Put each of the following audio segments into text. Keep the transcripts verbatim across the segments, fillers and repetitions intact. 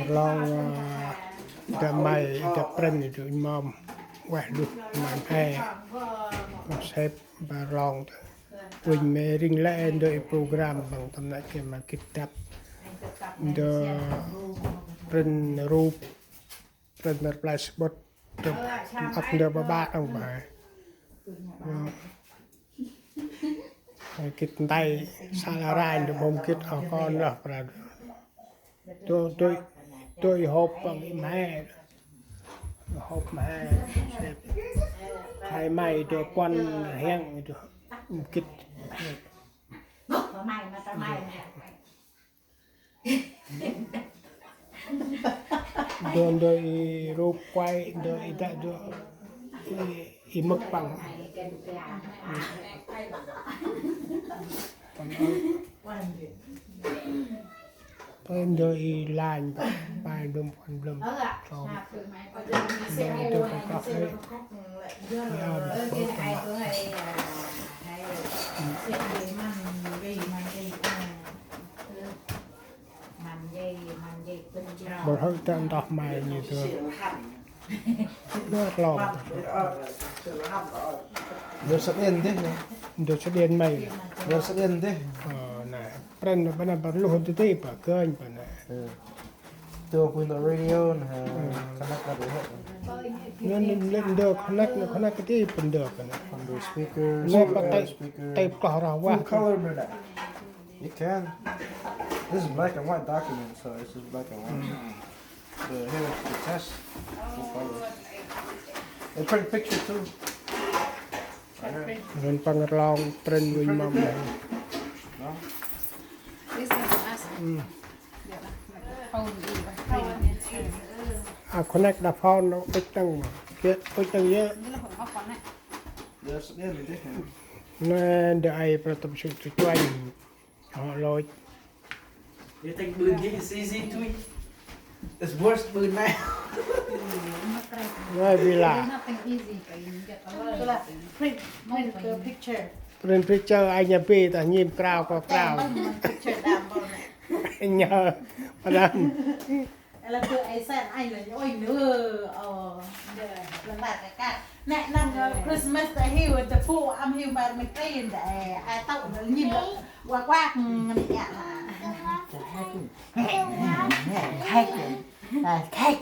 Rlong, ơ, dah may, dah prân, dah mâm. Wah, luh, mâm he. Mâm sep, ba rlong. Uănh me ring lĕ ndơ i program păng tâm năk ke ma gĭt dăp. Ndơ prân rup, prân mât play spot, ndơ ăp ndơ ba ba đŏng ba. Gĭt ntai sa la rai ndơ bom gĭt oh kon lah pra. Dô, dô, dô i hộp păng i mhe. Hộp mhe. Sep. Khai may dô puăn rhiăng dô. Gĭt. Dô, dô i rup quay, dô i dak, dô i, i mâk păng. Păng ndơ i lanh, ba, ba, blŭm, puăn blŭm. Sông. Ndơ i dô kơ kŏ lĕ. Ndơ i dô kơ kŏ lĕ. Bol hơi ta ntoh may ñu dơ. Dơ klong. Dơ săk đen dih, nè. Dơ săk đen may. Dơ săk đen dih. Ơ, nè. Prân ba nè, ba luh dơ dih, ba gơnh ba nè. Dơ pun dơ radio, nè. Connect ba dơ. Nè, nè, nè, dơ connect, nè, connect dih, pun dơ ba nè. Pun dơ speaker, nè, ba speaker. Tep, tep kloh rah wah. Full color, nè. You can. This is black and white document, so it's just black and white. Mm. The, here, the test. We'll follow. They print picture too. Right here. Ren păng rlong print uănh mâm. No? This is us. Mm. A connect đa phone nô, ŭch tăng ma. Kê, ŭch tăng yơh. There's, yeah, they did have. Nê, ndơ ay pra tâm sŭ tŭ chuanh. Hŏ lôch. You think ƀưn gih is easy to me? It's worse ƀưn nê. Nê, vì là. Print, print, uh, picture. Print picture, anh nhà bê ta nhim krao, krao, krao. Picture đam bol nê. Nhơ, padam. Ê, lah dơ ê sen anh lah ôi nơ, ơ, dơ, lah mbar kơ kăt. Nê năm, ơ, Christmas ta hiu, ta pô âm hiu mbar mê trên ta ê, ai tâu nơ nhim lah, quak quak, ngăn nhẹ lah. Thek, thek, thek.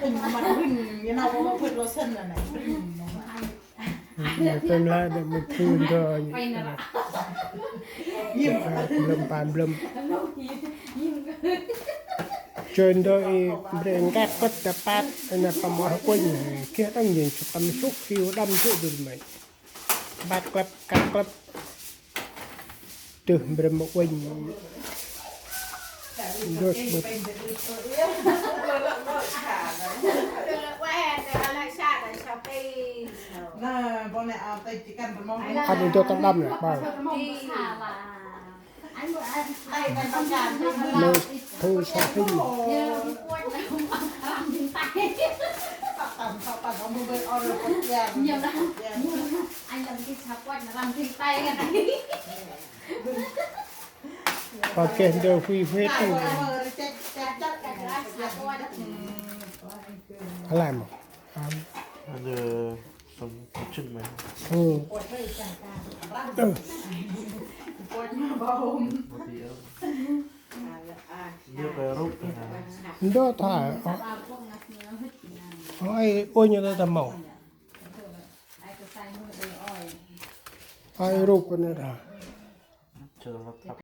Ê, mà huynh, you know, mà huynh lo sen là nè. Tơm lah dơ mât phun dơ. Blŭm pan blŭm. Chơn dơ i bre ngkat kŭt ta pat, na pamôh kunh, kiah tăng yin sŭk tâm sŭk hiu đăm sŭk dŭl mê. Bat klăp, kat klăp. Tưh mbrâm ma uănh. Ndôs bơh. Ăn ndôs tâm đăm nè, bao. Ndôs thu sa hinh. Anh làm cái sao quay mà làm thiên tai cái này. Kơt keh ndơ huy huêt. Alam. Ndơ sông Trần mà. Ừ. Ndơ. Ndơ ta. Ôi, ôi, ñu ta mâu. Ai rup kơ nê ta. Chơ lăp thăp